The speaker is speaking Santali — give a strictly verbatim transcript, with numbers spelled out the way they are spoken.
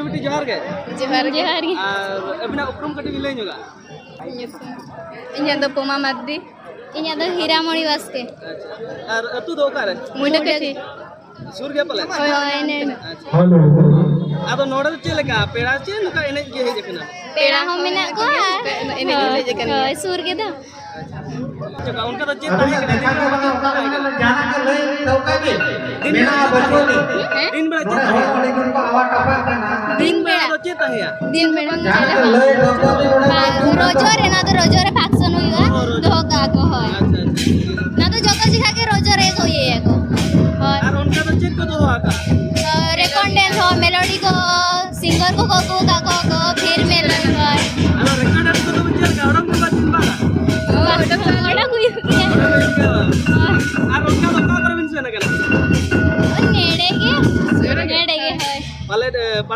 ᱟᱹᱰᱤ ᱡᱚᱦᱟᱨ ᱜᱮ᱾ ᱡᱚᱦᱟᱨ ᱜᱮ᱾ ᱡᱚᱦᱟᱨ ᱜᱮ᱾ ᱟᱨ ᱟᱹᱵᱤᱱᱟᱜ ᱩᱯᱨᱩᱢ ᱠᱟᱹᱴᱤᱡ ᱵᱤᱱ ᱞᱟᱹᱭ ᱧᱚᱜᱟ? ᱤᱧᱟᱹᱜ ᱫᱚ ᱯᱩᱢᱟ ᱢᱟᱨᱰᱤ᱾ ᱤᱧᱟᱹᱜ ᱫᱚ ᱦᱤᱨᱟᱢᱚᱬᱤ ᱵᱟᱥᱠᱮ᱾ ᱟᱪᱪᱷᱟ᱾ ᱟᱨ ᱟᱹᱛᱩ ᱫᱚ ᱚᱠᱟᱨᱮ? ᱢᱩᱰᱟᱹᱠᱟᱹᱴᱷᱤ᱾ ᱥᱩᱨ ᱜᱮᱭᱟ ᱯᱟᱞᱮ? ᱦᱳᱭ, ᱦᱳᱭ, ᱮᱱᱮᱡ᱾ ᱟᱪᱪᱷᱟ᱾ ᱦᱮᱞᱳ᱾ ᱟᱫᱚ ᱱᱚᱰᱮ ᱫᱚ ᱪᱮᱫ ᱞᱮᱠᱟ? ᱯᱮᱲᱟ ᱪᱮ ᱱᱚᱝᱠᱟ ᱮᱱᱮᱡ ᱜᱮ ᱦᱮᱡ ᱟᱠᱟᱱᱟ? ᱯᱮᱲᱟ ᱦᱚᱸ ᱢᱮᱱᱟᱜ ᱠᱚᱣᱟ ᱟᱨ ᱮᱱᱮᱡ ᱦᱚᱸ ᱦᱮᱡ ᱟᱠᱟᱱᱟ᱾ ᱦᱳᱭ, ᱥᱩᱨ ᱜᱮᱫᱚ᱾ ᱟᱪᱪᱷᱟ, ᱚᱱᱠᱟ ᱫᱚ ᱪᱮᱫ ᱛᱟᱦᱮᱸ ᱠᱟᱱᱟ? ᱡᱟᱦᱟᱱᱟᱜ ᱜᱮ ᱞᱟᱹᱭ ᱛᱟᱦᱮᱸ ᱠᱟᱱᱟ᱾ ᱫᱤᱱ ᱵᱮᱲᱟ ᱪᱮᱫ ᱛᱟᱦᱮᱸ ᱠᱟᱱᱟ? ᱦᱮᱸ? ᱫᱤᱱ ᱵᱮᱲᱟ ᱪᱮᱫ ᱛᱟᱦᱮᱸ ᱠᱟᱱᱟ? ᱫᱤᱱ ᱵᱮᱲᱟ ᱫᱚ ᱪᱮᱫ ᱛᱟᱦᱮᱸᱭᱟ? ᱫᱤᱱ ᱵᱮᱲᱟ ᱨᱚᱡᱚ ᱨᱮ, ᱱᱚᱣᱟ ᱫᱚ ᱨᱚᱡᱚ ᱨᱮ function ᱦᱩᱭᱩᱜᱼᱟ, ᱫᱚᱦᱚ ᱠᱟᱜᱼᱟ ᱠᱚ, ᱦᱳᱭ᱾ ᱟᱪᱪᱷᱟ, ᱟᱪᱪᱷᱟ᱾ ᱱᱚᱣᱟ ᱫᱚ ᱡᱚᱛᱚ ᱡᱟᱭᱜᱟ ᱜᱮ ᱨᱚᱡᱚ ᱨᱮ ᱠᱚ ᱤᱭᱟᱹᱭᱟᱠᱚ᱾ ᱦᱳᱭ᱾ ᱟᱨ ᱚᱱᱠᱟ ᱫᱚ ᱪᱮᱫ ᱠᱚ ᱫᱚᱦᱚ ᱟᱠᱟᱫᱼᱟ? ᱨᱮᱠᱚᱨᱰ ᱰᱮᱱᱥ ᱦᱚᱸ, ᱢᱮᱞᱳᱰᱤ ᱠᱚ, ᱥᱤᱝᱜᱟᱨ ᱠᱚᱠᱚ ᱟᱹᱜᱩ